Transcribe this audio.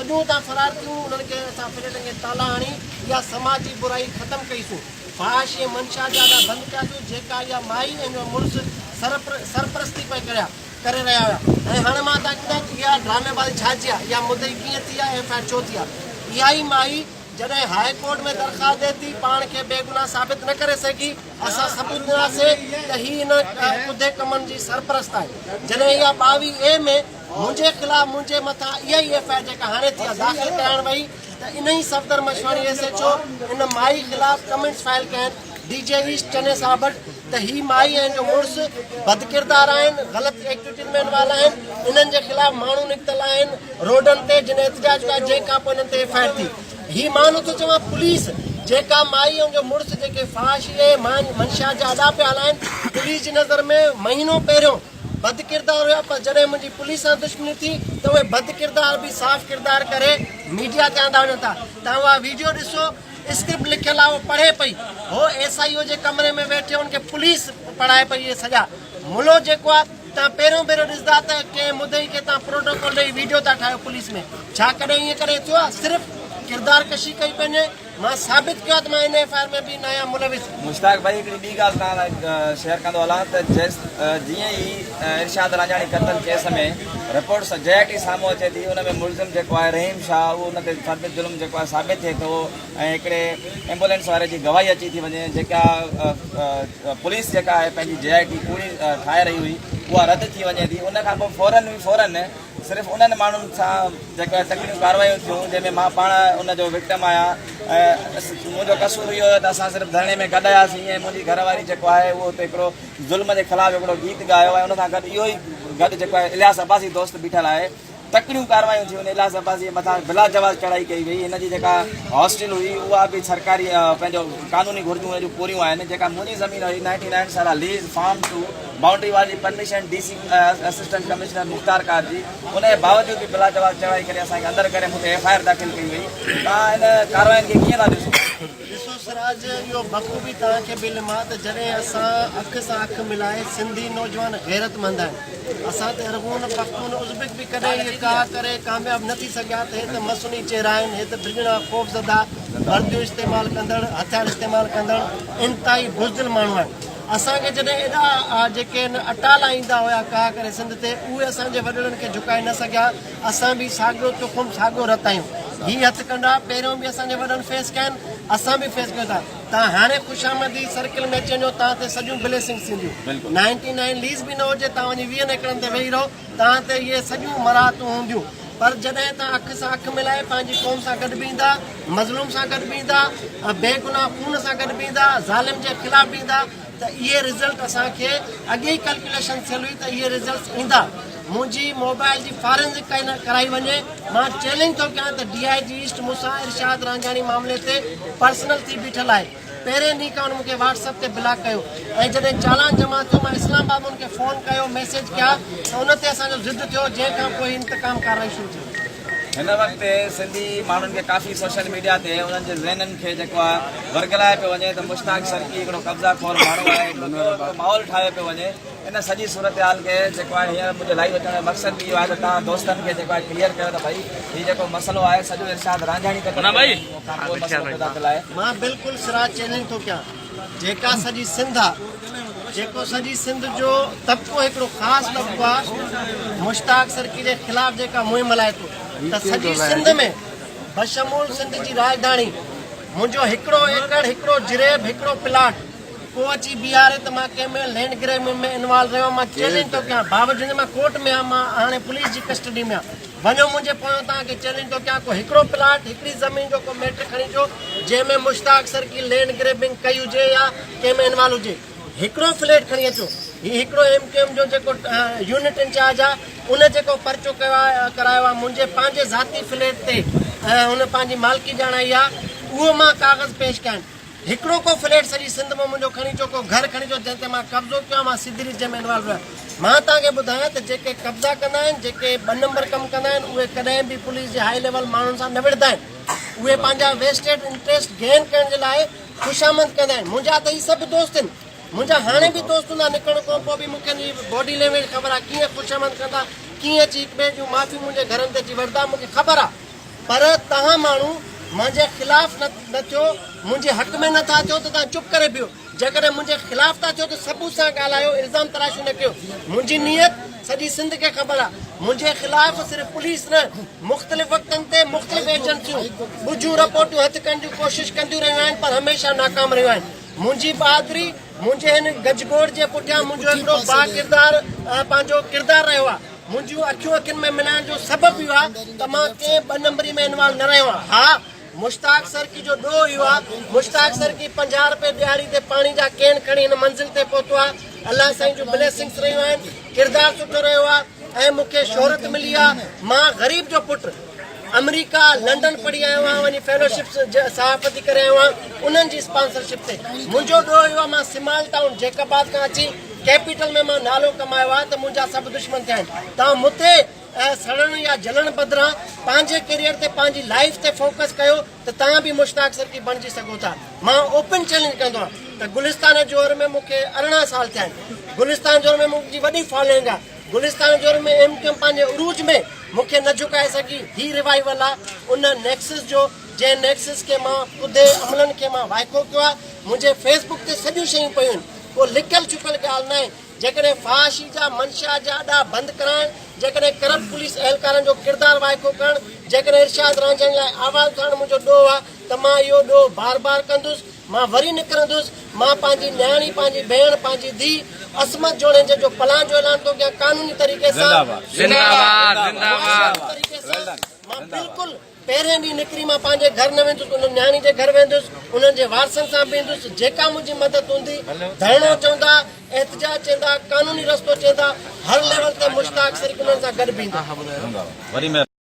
سڄيون اتان فرار ٿيون، انهن کي اسان فليٽن کي تالا هڻي اها سماجي برائي ختم ڪئي سون. فحاشي ۽ منشيات جا اڏا بند ڪياسون، جيڪا اها مائي ۽ ان جو مڙس سرپرستي پئي ڪريا ڪري رهيا هيا ۽ هاڻي مان توهان کي ٻڌايان ته اها ڊرامي بازي ڇا جي آهي، اها مدعي ڪيئن ٿي آهي، ايف I R ڇو ٿي آهي؟ اها ئي مائي جڏهن هاء ڪورٽ ۾ درخواست ڏئي ٿي پاڻ کي بيگناهه ثابت نه ڪري سگهي، اسان ثبوت ڏناسين ته هي ان ڪڌي ڪمن جي سرپرست آهي. جڏهن اها 22 اي ۾ منهنجي خلاف منهنجي مٿان اها ئي ايف I R جيڪا هاڻي ٿي آهي داخل ڪرائڻ وئي ته انهي Safdar Mashwani S H O ان مائي خلاف ڪمينٽس فائل ڪيا آهن ڊي جي ايسٽ چني صاحب وٽ ته هي مائي ۽ ان جو مڙس بدڪردار آهن غلط ايڪٽيوٽيز ۾ انوالو آهن انهن جي خلاف ماڻهو نڪتل آهن روڊن تي جن احتجاج ڪيو آهي جنهن کان پوء انهن تي ايف I R ٿي هي مان نٿو چوان پوليس جيڪا مائي ۽ ان جو مڙس جيڪي فحاشي ۽ منشيات جا اڏا پيا هلائن پوليس جي نظر ۾ مهينو پهريون بد ڪردار هيا پر جڏهن منهنجي پوليس سان دشمني ٿي ته اهي بد ڪردار به صاف ڪردار ڪري ميڊيا تي آندا وڃن ٿا تان اها ويڊيو ڏسو اسڪرپٽ لکيل آهي اهو پڙهي پئي هو ايس I او جي ڪمري ۾ ويٺي ان کي پوليس پڙهائي پئي اهي سڄا ملو جيڪو آهي تان پهريون ڀيرو ڏسندا ته ڪنهن مدعي کي تان پروٽوڪول ڏئي ويڊيو ٿا ٺاهيو پوليس ۾ ڇا ڪڏهن ائين ڪڏهن ٿيو آهي صرف ڪردار ڪشي ڪئي پئي وڃي مان ثابت ڪيو آهي ته مان ان ايف I R ۾ به ناهيان ملوث. مشتاق ڀائي هڪڙي ٻي ڳالهه توهان لاء شيئر ڪندو هلان ته جيئن ئي ارشاد رانجهاڻي قتل ڪيس ۾ رپورٽ جي آء ٽي سامهون اچي ٿي ان ۾ ملزم جيڪو آهي رحيم شاهه اهو ان تي فرد جرم جيڪو آهي ثابت ٿئي ٿو ۽ هڪڙي ايمبولينس واري جي گواهي اچي ٿي وڃي جيڪا پوليس جيڪا آهي پنهنجي جي آء ٽي ڪوڙي ٺاهي رهي هئي اها رد ٿي وڃي ٿي ان کان پوء فورن ئي فورن صرف انهن ماڻهن سان جيڪو آهي تڪڙيون ڪاروايون ٿيون جنهن ۾ مان پاڻ ان جو وڪٽم آهيان ۽ منهنجو قصور اهو هيو ته اسان صرف ڌرڻي ۾ گڏ آياسين ۽ منهنجي گهر واري جيڪو آهي اهو اتي هڪڙو ظلم جي خلاف هڪڙو گيت ڳايو ۽ ان سان گڏ اهو ئي گڏ جيڪو آهي الياس عباسي دوست بيٺل آهي تڪڙيون ڪاروايون ٿيون الياس عباسي جي مٿان بلا جواز چڙهائي ڪئي وئي هن جي جيڪا هاسٽل هئي اها به سرڪاري پنهنجو قانوني گهرجون هن جون پوريون آهن جيڪا منهنجي زمين هئي نائنٽي نائن سالا lease form to boundary wall جي permission D C assistant commissioner Mukhtar ڪار جي ان جي باوجود به بلا جواز چڙهائي ڪري اسان کي اندر ڪري مون تي ايف I R داخل ڪئي وئي توهان ان ڪارواين کي ڪيئن ٿا ڏسو؟ ڏسو سراج اهو بخوبي توهان کي به علم آ ته جڏهن اسان اک سان اک ملائي سنڌي نوجوان غيرتمند آهن اسان تي ارغون پختون ازبڪ به ڪڏهن اهي ڪاهه ڪري ڪامياب نه ٿي سگهيا ته هي ته مصنوعي چهرا آهن هي ته ڊڄڻا خوفزده ورديون استعمال ڪندڙ هٿيار استعمال ڪندڙ انتهائي بزدل ماڻهو آهن اسان کي جڏهن ايڏا جيڪي آهن اٽالا ايندا هيا ڪاهه ڪري سنڌ تي اهي اسان جي وڏڙن کي جهڪائي نه سگهيا اسان به ساڳيو تخم ساڳيو رت آهيون هي هٿ ڪنڊا پهريون به اسان جي وڏن فيس ڪيا آهن اسان به فيس ڪيون ٿا تان هاڻي خوشامدي سرڪل ۾ اچي وڃو تان تي سڄيون بليسنگس ٿينديون نائنٽي نائن ليز به نه هجي تان وڃي ويهن ايڪڙن تي ويهي رهو تان تي اهي سڄيون مراعتون هونديون پر جڏهن تان اک سان اک ملائي پنهنجي قوم سان گڏ بيهندا مظلوم سان گڏ بيهندا بيگناهه خون سان گڏ بيهندا ظالم جي خلاف بيهندا ته اهي رزلٽ اسان کي اڳي ئي ڪلڪيوليشن ٿيل هئي ته اهي رزلٽس ايندا منهنجي موبائل جي فارينزڪ ڪرائي وڃي مان چئلينج ٿو ڪيان ته ڊي I جي ايسٽ مون سان ارشاد رانجهاڻي معاملي تي پرسنل ٿي بيٺل آهي پهرين ڏينهن کان هن مون کي واٽس اپ تي بلاڪ ڪيو ۽ جڏهن چالان جمع ٿيو مان اسلام آباد ۾ ان کي فون ڪيو ميسيج ڪيا ته ان تي اسان جو ضد ٿيو جنهن کان پوء انتقام ڪارروائي شروع ٿي وئي. هن وقت سنڌي ماڻهن کي ڪافي سوشل ميڊيا تي انهن جي ذهنن کي جيڪو آهي ورغلايو پيو وڃي ته مشتاق سرڪي هڪڙو قبضا خور ماڻهو آهي هڪڙو ٻيو هڪڙو ماحول ٺاهيو پيو وڃي ان سڄي صورتحال کي جيڪو آهي هينئر منهنجو لائيو اچڻ جو مقصد به اهو آهي ته توهان دوستن کي جيڪو آهي ڪليئر ڪيو ته ڀائي هي جيڪو مسئلو آهي سڄو ارشاد رانجهاڻي قتل کان پوء مسئلو پيدا ٿيل آهي. مان بلڪل سراج چئلينج ٿو ڪيان جيڪا سڄي سنڌ آ جيڪو سڄي سنڌ جو طبقو هڪڙو خاص طبقو آ مشتاق سرڪي جي خلاف جيڪا مهم هلائي ٿو ته سڄي سنڌ ۾ بشمول سنڌ جي راڄڌاڻي منهنجو هڪڙو ايڪڙ هڪڙو جريب هڪڙو پلاٽ ڪو اچي بيهاري ته مان ڪنهن ۾ لينڊ گريبنگ ۾ انوالو رهيو آهيان مان چئلينج ٿو ڪيان باوجود مان ڪورٽ ۾ آهيان مان هاڻي پوليس جي ڪسٽڊي ۾ آهيان وڃو منهنجي پويان توهان کي چئلينج ٿو ڪيان ڪو هڪڙو پلاٽ هڪڙي زمين جو ڪو ميٽر کڻي اچو جنهن ۾ مشتاق سرڪي لينڊ گريبنگ ڪئي هجي يا ڪنهن ۾ انوالو هجي هڪڙو فليٽ کڻي اچو هي هڪڙو ايم ڪيو ايم جو جيڪو يونٽ انچارج آهي ان جيڪو پرچو ڪيو آهي ڪرايو آهي منهنجي پنهنجي ذاتي فليٽ تي هن پنهنجي مالڪي ڄاڻائي آهي اهو مان ڪاغذ پيش ڪيا آهن هڪڙو ڪو فليٽ سڄي سنڌ مان منهنجو کڻي اچو، ڪو گهر کڻي اچو جنهن تي مان قبضو ڪيو آهي، مان سڌي ريت جنهن ۾ انوالو آهيان. مان توهان کي ٻڌايان ته جيڪي قبضا ڪندا آهن، جيڪي ٻه نمبر ڪم ڪندا آهن، اهي ڪڏهن به پوليس جي هائي ليول ماڻهن سان نه وڙهندا آهن. اهي پنهنجا ويسٽيڊ انٽريسٽ گين ڪرڻ جي لاء خوشامند ڪندا آهن. منهنجا ته هي سڀ دوست آهن. منهنجا هاڻي به دوست هوندا نڪرڻ کان پوء به مون کي ان جي باڊي لينگويج خبر آهي، ڪيئن خوشامند ڪندا، ڪيئن اچي هڪ ٻئي جون معافيون منهنجي گهرن تي اچي وٺندا، مون کي خبر آهي. پر توهان ماڻهو منهنجي خلاف نه ٿيو، منهنجي حق ۾ نه ٿا ٿيو ته توهان چپ ڪري بيهو. جيڪڏهن منهنجي خلاف ٿا ٿيو ته ثبوت سان ڳالهايو، الزام تراشيون نه ڪيو. منهنجي نيت سڄي سنڌ کي خبر آهي. منهنجي خلاف صرف پوليس نه مختلف وقتن تي مختلف ايجنسيون ڳجهيون رپورٽون هٿ ڪرڻ جون ڪوشش ڪنديون رهيون آهن پر هميشه ناڪام رهيون آهن. منهنجي بهادري، منهنجي هن گجگوڙ جي پٺيان منهنجو هڪڙو باڪردار پنهنجو ڪردار رهيو آهي. منهنجيون اکيون اکين ۾ ملائڻ جو سبب اهو آهي ته مان ڪنهن ٻه نمبري ۾ انوالو نه رهيو آهيان. ها مشتاق سرڪي جو ڏوهه اهو آهي، مشتاق سرڪي 50 رپئي ڏهاڙي تي پاڻي جا ڪين کڻي هن منزل تي پهتو آهي. الله سائين جون بليسنگس رهيون آهن، ڪردار سٺو رهيو آهي ۽ مون کي شهرت ملي آهي. مان غريب جو پٽ آمريڪا، لنڊن پڙهي آيو آهيان، وڃي فيلوشپس صحافتي ڪري آيو آهيان، انهن جي اسپانسرشپ تي. منهنجو ڏوهه اهو آهي مان سمال ٽائون جيڪب آباد کان اچي ڪيپيٽل ۾ مان نالو ڪمايو آهي ته منهنجا سڀ دشمن ٿيا آهن. توهان مون تي سڙڻ يا جلڻ بدران پنهنجي ڪيريئر تي پنهنجي لائيف تي فوڪس ڪيو ته توهان به مشتاق سرڪي بڻجي سگهو ٿا. مان اوپن چئلينج ڪندو آهيان ته گلستان جوهر ۾ مون کي 18 سال ٿيا آهن. گلستان جوهر ۾ منهنجي وڏي فالوئنگ آهي. گلستان جوهر ۾ ايم ڪيو ايم پنهنجي عروج ۾ مون کي نه جهڪائي سگهي. هي ريوائيول آهي ان نيڪسس جو جنهن نيڪسس کي مان ٻڌي عملن کي مان وائکو ڪيو آهي. منهنجي فيس بڪ تي سڄيون شيون پيون آهن. ڪو لڪل ڇپيل ڳالهه ناهي. جيڪڏهن فحاشي جا منشيات جا اڏا بند ڪرائڻ، جيڪڏهن ڪرپٽ پوليس اهلڪارن جو ڪردار وائکو ڪرڻ، جيڪڏهن ارشاد رانجهڻ لاء آواز اٿارڻ منهنجو ڏوهه آهي ته مان اهو ڏوهه بار بار ڪندس، مان وري نڪرندس، مان پنهنجي نياڻي، پنهنجي ڀيڻ، پنهنجي ڌيء عصمت جوڻيجي جو پلان جو اعلان ٿو ڪيان، قانوني طريقي سان، معاشرتي طريقي سان مان بلڪل. پهرين ڏينهن نڪري مان پنهنجي گهر نه ويندس، انهن نياڻي جي گهر ويندس، انهن جي وارثن سان به ايندس، جيڪا منهنجي مدد هوندي، ڌرڻو چوندا، احتجاج چوندا، قانوني رستو چوندا، هر ليول تي مشتاق سرڪ انهن سان گڏ بيهندو.